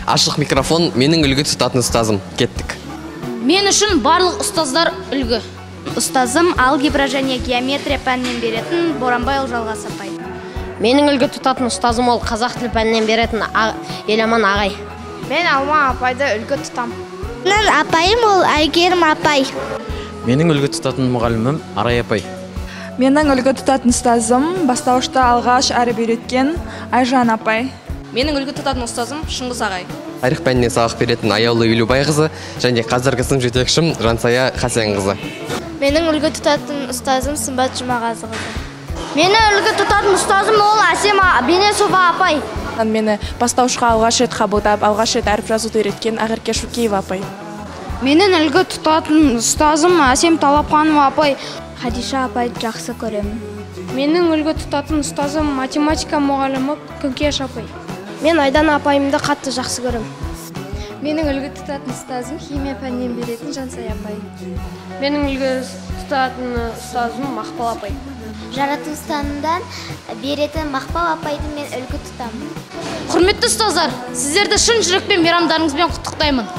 Ашық микрофон, менің үлгі тұтатын ұстазым. Кеттік. Мен үшін барлық ұстаздар үлгі. Ұстазым алгебра және геометрия пәнінен беретін Боранбай Ұлжалғас апай. Менің үлгі тұтатын ұстазым ол қазақ тілі пәнінен беретін Еламан ағай. Мен Алма апайды үлгі тұтам. Менің апайым ол Әйгерім апай. Менің үлгі тұтатын мұғалімім Арай апай. Менің үлгі тұтатын ұстазым бастауышта алғаш әріп үйреткен Айжан апай. Менің үлгі тұтатын ұстазым Шыңғыс ағай. Тарих пәнінен сабақ беретін Аяулы Елубайқызы және қазіргі сынып жетекшім Жансая Хасенқызы. Менің үлгі тұтатын ұстазым Сымбат Жұмағазықызы. Менің үлгі тұтатын ұстазым ол Әсем Бенесова апай. Мені бастауышқа алғаш рет қабылдап, алғаш рет әріп жазуды үйреткен Ақерке Шукеева апай. Менің үлгі тұтатын ұстазым Әсем Талапханова апай. Хадиша апайды жақсы көремін. Менің үлгі тұтатын ұстазым математика мұғалімі Күнкеш апай. Мен Айдан апайымды қатты жақсы көремін. Менің үлгі тұтатын ұстазым химия пәнінен беретін Жансая апай. Менің үлгі тұтатын ұстазым Мақпал апай. Жаратылыстанудан беретін Мақпал апайды мен үлгі тұтамын. Құрметті ұстаздар, сіздерді шын жүрекпен мейрамдарыңызбен құттықтаймын.